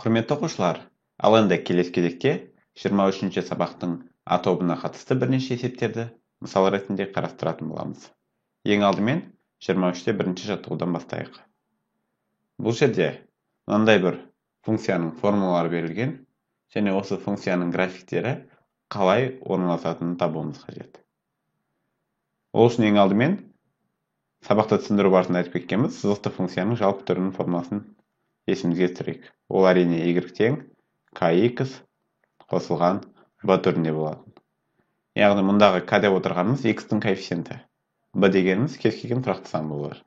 Құрметті оқушылар, ал енді келесі кезекте 23-ші сабақтың А тобына қатысты бірнеше есептерді мысал ретінде қарастыратын боламыз. Ең алдымен 23-те бірінші жаттығудан бастайық. Бұл жерде мынандай бір функцияның формулалары берілген және осы функцияның графиктері қалай орналасатынын табуымыз қажет. Ол үшін ең алдымен сабақта түсіндіру барысында айтып кеткенбіз, сызықты функцияның жалпы түрінің формуласын есімізге түсірейік. Ол әрине y тең kx қосылған b түрінде болатын. Яғни мұндағы k деп отырғанымыз x-тің коэффициенті, b дегеніміз кез келген тұрақты сан болар.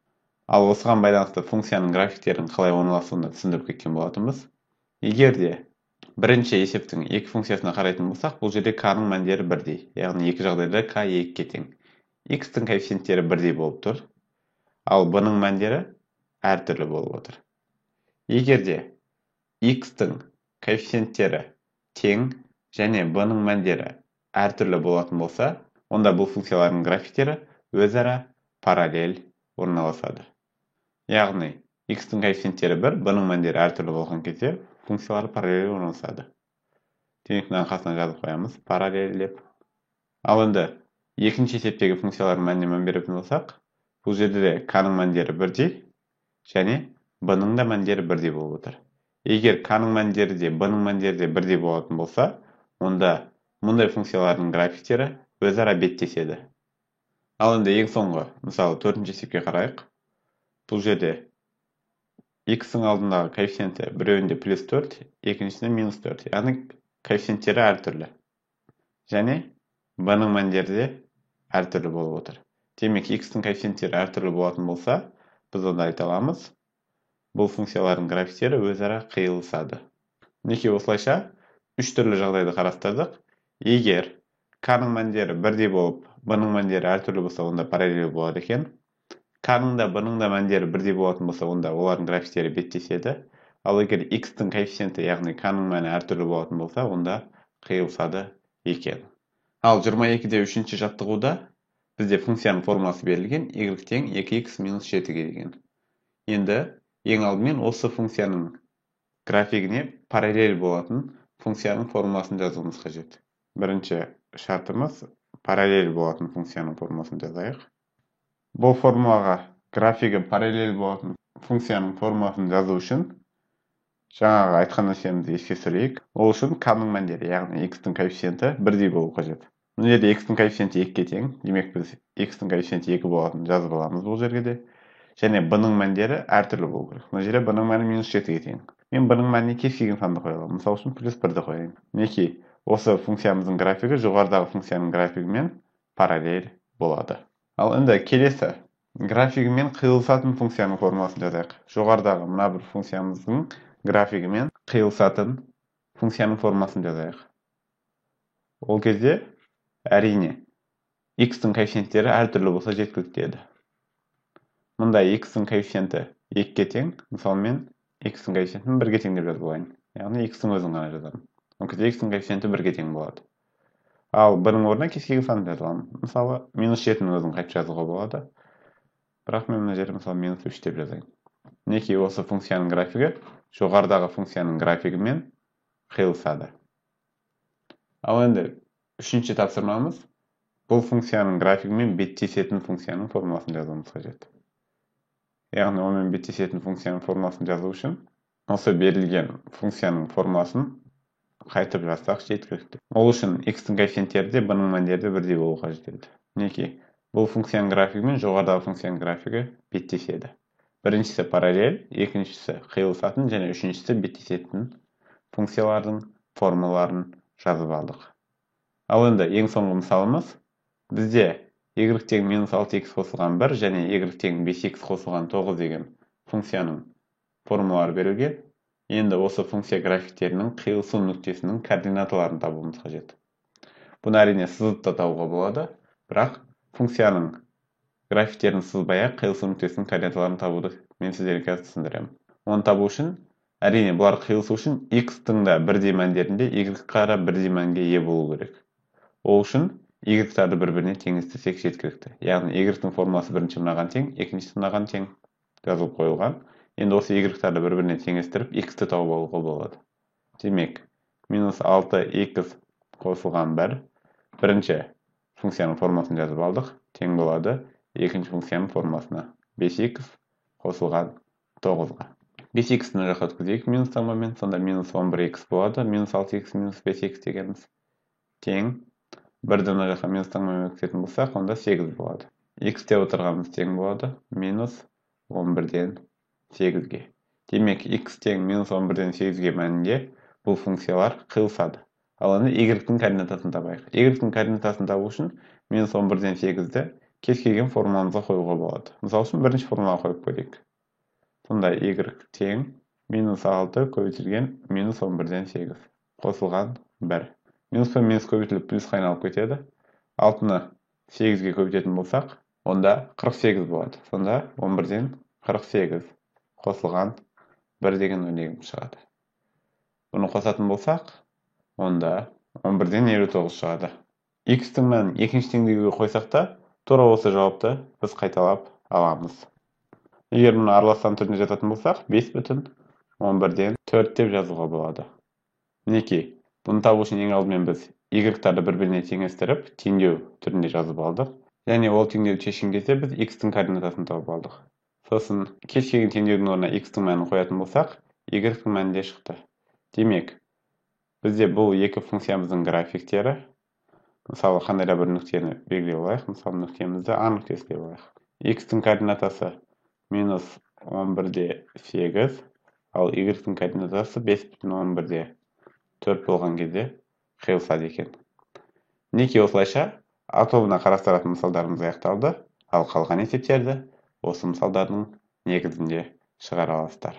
Ал осыған байланысты функцияның графиктерінің қалай орналасуын түсіндіріп кеткен болатынбыз. Егер де бірінші есептің екі функциясына қарайтын болсақ, бұл жерде k-ның мәндері бірдей, яғни екі жағдайда k 2-ге тең. X-тің коэффициенттері бірдей болып тұр, ал b-ның мәндері әртүрлі болып отыр. Егер де x-тің коэффициенттері тең және b-ның мәндері әртүрлі болатын болса, онда бұл функциялардың графиктері өзара параллель орналасады. Яғни x-тің коэффициенттері бір, b-ның мәндері әртүрлі болған кезде функциялар параллель орналасады. Демек, мынаның қасына жазып қоямыз параллель деп. Ал енді екінші есептегі функциялардың мәніне мән беретін болсақ, бұл жерде де k-ның мәндері бірдей және b-ның да мәндері бірдей болып отыр. Егер k-ның мәндері де b-ның мәндері де бірдей болатын болса, онда мұндай функциялардың графиктері өзара беттеседі. Ал енді ең соңғы, мысалы, төртінші есепке қарайық. Бұл жерде x-ің алдындағы коэффициенті біреуінде плюс 4, екіншісінде минус 4, яғни коэффициенттері әртүрлі. Және b-ның мәндері де әртүрлі болып отыр. Демек, x-тің коэффициенттері әртүрлі болатын болса, біз онда айта аламыз, бұл функциялардың графиктері өзара қиылысады. Мінекей, осылайша үш түрлі жағдайды қарастырдық. Егер k-ның мәндері бірдей болып, b-ның мәндері әртүрлі болса, онда параллель болады екен. K-ның да b-ның да мәндері бірдей болатын болса, онда олардың графиктері беттеседі. Ал егер x-тің коэффициенті, яғни k-ның мәні әртүрлі болатын болса, онда қиылысады екен. Ал 22-де үшінші жаттығуда бізде функцияның формуласы берілген, y тең 2x минус 7-ге деген. Енді ең алдымен осы функцияның графигіне параллель болатын функцияның формуласын жазуымыз қажет. Бірінші шартымыз параллель болатын функцияның формуласын жазайық. Бұл формулаға графигі параллель болатын функцияның формуласын жазу үшін жаңағы айтқан нәрсемізді еске түсірейік. Ол үшін k-ның мәндері, яғни x-тің коэффициенті бірдей болу қажет. Мына жерде x-тің коэффициенті 2-ге тең, демек біз x-тің коэффициенті 2 болатынын жазып аламыз бұл жерге де. Және b-ның мәндері әртүрлі болу керек. Мына жерде b-ның мәні минус 7-ге тең. Мен b-ның мәніне кез келген санды қоя аламын. Мысал үшін плюс 1-ді қояйын. Мінекей, осы функциямыздың графигі жоғарыдағы функцияның графигімен параллель болады. Ал енді келесі графигімен қиылысатын функцияның формуласын жазайық. Жоғарыдағы мына бір функциямыздың графигімен қиылысатын функцияның формуласын жазайық. Ол кезде әрине x-тің коэффициенттері әртүрлі болса жеткілікті еді. Мұнда x-тің коэффициенті 2-ге тең, мысалы мен x-тің коэффициентін 1-ге тең деп жазып алайын. Яғни x-тің өзін ғана жазамын. Ол кезде x-тің коэффициенті 1-ге тең болады. Ал b-ның орнына кез келген санды жаза аламын. Мысалы, минус 7-нің өзін қайтып жазуға болады. Бірақ мен мына жерде мысалы минус 3 деп жазайын. Мінекей, осы функцияның графигі жоғарыдағы функцияның графигімен қиылысады. Ал енді үшінші тапсырмамыз бұл функцияның графигімен беттесетін функцияның формуласын жазуымыз қажет. Яғни онымен беттесетін функцияның формуласын жазу үшін осы берілген функцияның формуласын қайтып жазсақ жеткілікті. Ол үшін x-тің коэффициенттері де b-ның мәндері де бірдей болу қажет еді. Мінекей, бұл функцияның графигі мен жоғарыдағы функцияның графигі беттеседі. Біріншісі параллель, екіншісі қиылысатын және үшіншісі беттесетін функциялардың формулаларын жазып алдық. Ал енді ең соңғы мысалымыз бізде y тең минус 6x қосылған 1 және y тең 5x қосылған 9 деген функцияның формулалары берілген. Енді осы функция графиктерінің қиылысу нүктесінің координаталарын табуымыз қажет. Бұны әрине сызып та табуға болады, бірақ функцияның графиктерін сызбай-ақ қиылысу нүктесінің координаталарын табуды мен сіздерге қазір түсіндіремін. Оны табу үшін әрине бұлар қиылысу үшін x-тің да бірдей мәндерінде y-қа да бірдей мәнге ие болу керек. Ол үшін y-тарды бір-біріне теңестірсек жеткілікті. Яғни y-тің формуласы бірінші мынаған тең, екіншісі мынаған тең жазылып қойылған. Енді осы y-тарды бір-біріне теңестіріп x-ті тауып алуға болады. Демек, минус 6х қосылған 1. Бірінші функцияның формасын жазып алдық. Тең болады екінші функцияның формасына. 5х қосылған 9-ға. 5х-ті мына жаққа өткізейік минус таңбамен. Сонда минус 11х болады. Минус 6х минус 5х дегеніміз тең. 1-ді мына жаққа минус таңбамен өткізетін болсақ, онда 8 болады. Х деп отырғанымыз тең болады минус 11-ден 8-ге. Демек, х тең минус 11-ден 8-ге мәнінде бұл функциялар қиылысады. Ал енді y-тің координатасын табайық. Y-тің координатасын табу үшін минус 11-ден 8-ді кез келген формуламызға қоюға болады. Мысалы үшін бірінші формулаға қойып көрейік. Сонда y тең минус 6 көбейтілген минус 11-ден 8 қосылған 1. Минус пен минус көбейтіліп плюсқа айналып кетеді. 6-ны 8-ге көбейтетін болсақ, онда 48 болады. Сонда 11-ден 48 қосылған 1 деген өрнегіміз шығады. Бұны қосатын болсақ, онда 11-ден 59 шығады. Х-тің мәнін екінші теңдеуге қойсақ та, тура осы жауапты біз қайталап аламыз. Егер мұны аралас сан түрінде жазатын болсақ, 5,11-ден 4 деп жазуға болады. Мінекей, бұны табу үшін ең алдымен біз y-тарды бір-біріне теңестіріп, теңдеу түрінде жазып алдық. Және ол теңдеуді шешкен кезде біз х-тің координатасын тауып алдық. Сосын кез келген теңдеудің орнына х-тің мәнін қоятын болсақ, y-тің мәні де шықты. Демек, бізде бұл екі функциямыздың графиктері. Мысалы, қандай да бір нүктені белгілеп алайық. Мысалы, нүктемізді А нүктесі деп алайық. Х-тің координатасы минус 11-де 8, ал y-тің координатасы 5,11-де 4 болған кезде қиылысады екен. Мінекей, осылайша А тобына қарастыратын мысалдарымыз аяқталды, ал қалған есептерді осы мысалдардың негізінде шығара аласыздар.